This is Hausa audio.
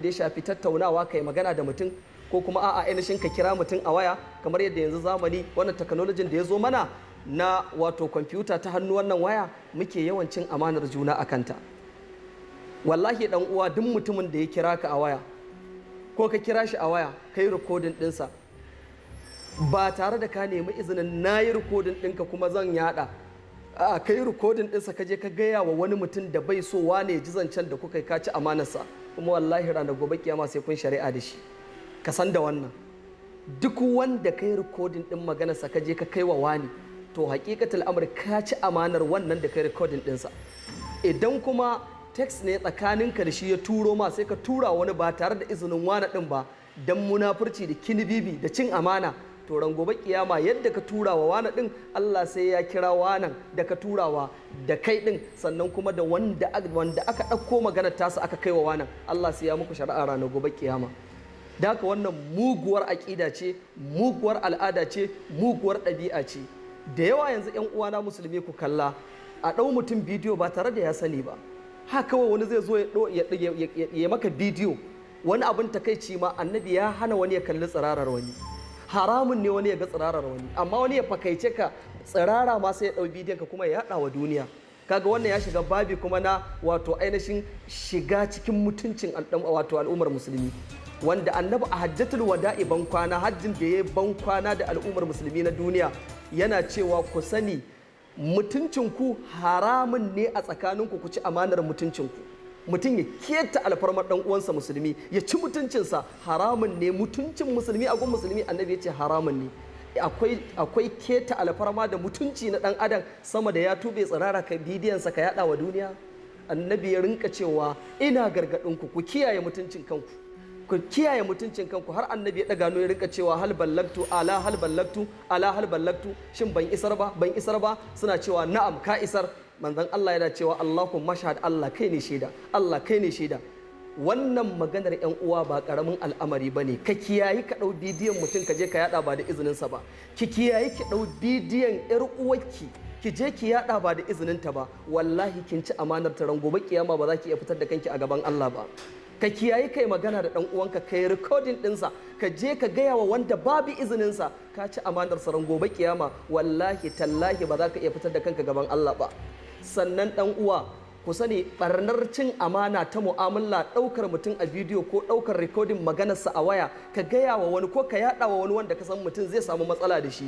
Da ya shafi tattaunawa, kai magana da mutum, ko kuma a'a, ainihin ka kira mutum a waya, kamar yadda yanzu zamani wannan technology da ya zo mana na wato kwamfuta ta hannu, wannan waya, muke yawan cin amanar juna a kanta. Wallahi dan uwa, duk mutumin da ya kira ka a waya ko ka kira shi a waya, kai rikodin ɗinsa ba tare da ka nemi izinin "na yi rikodin ɗinka kuma zan yada", a kai rikodin ɗinsa ka je ka gaya wa wani mutum da bai so wane ya ji zancen da kuka yi, ka ci amanarsa. Kuma wallahi ranar gobe kiyama sai kun shari'a da shi. Ka san da wannan. Duk wanda kai rikodin ɗin maganarsa ka je ka kai wa wani, to hakikatul amr ka ci amanar wannan da kai rikodin ɗinsa. Idan kuma text ne tsakaninka da shi, ya turo ma, sai ka tura wani ba tare da izinin wani ɗin ba, dan munafurci da kinibibi da cin amana, to ran gobe kiyama yadda ka tura wa wani ɗin, Allah sai ya kira wanan da ka turawa da kai ɗin, sannan kuma da wanda aka ɗauko maganar tasa aka kai wa wanan, Allah sai ya muku shari'a ranar gobe kiyama. Da haka wannan muguwar aƙida ce, muguwar al'ada ce, muguwar ɗabi'a ce. Da yawa yanzu 'yan uwana musulmi, ku kalla, a ɗau mutum bidiyo ba tare da ya sani ba. Haka kawai wani zai zo ya maka bidiyo. Wani abin takaici ma, Annabi ya hana wani ya kalli tsirarar wani, haramun ne wani ya ga tsirarar wani, amma wani ya fakaice ka tsirara ma, sai ya ɗau bidiyon ka kuma ya yaɗa wa duniya. Kaga wannan ya shiga babi kuma na wato ainihin shiga cikin mutuncin wato al'ummar musulmi, wanda Annabi a Hajjatul Wada'i, ban kwana, hajjin da ya ban kwana da al'ummar musulmi na duniya, yana cewa ku sani, mutuncinku haramun ne a tsakaninku ku ci amanar mutuncinku. Mutum ya keta alfarmar dan uwansa musulmi, ya ci mutuncinsa, haramun ne. Mutuncin musulmi a gun musulmi, Annabi ya ce haramun ne. Akwai keta alfarma da mutunci na dan adam sama da ya tube tsirara ka bidiyonsa ka yada wa duniya? Annabi ya rinka cewa ina gargadin ku, ku kiyaye mutuncin kanku, ku kiyaye mutuncin kanku. Har Annabi ya daga ya rinka cewa hal ballagtu, ala hal ballagtu, ala hal ballagtu, shin ban isar ba, ban isar ba? Suna cewa na'am, ka isar. Manzon Allah yana cewa Allahumma shahad, Allah kai ne shaida, Allah kai ne shaida. Wannan maganar, yan uwa, ba karamin al'amari ba ne. Ka kiyayi ka ɗau bidiyon mutum ka je ka yada ba da izininsa ba. Ki kiyayi ki ɗau bidiyon yar uwarki ki je ki yada ba da izininta ba. Wallahi kin ci amanar ta, gobe kiyama ba za ki iya fitar da kanki a gaban Allah ba. Ka kiyayi kai magana da dan uwanka, kai recording ɗinsa ka je ka gaya wa wanda babu izininsa, ka ci amanar sa. Gobe kiyama wallahi tallahi ba za ka iya fitar da kanka gaban Allah ba. Sannan dan uwa, ku sani, barnar cin amana ta mu'amala, ɗaukar mutum a bidiyo ko ɗaukar recording maganarsa a waya ka gaya wa wani ko ka yaɗa wa wani wanda ka san mutum zai samu matsala da shi.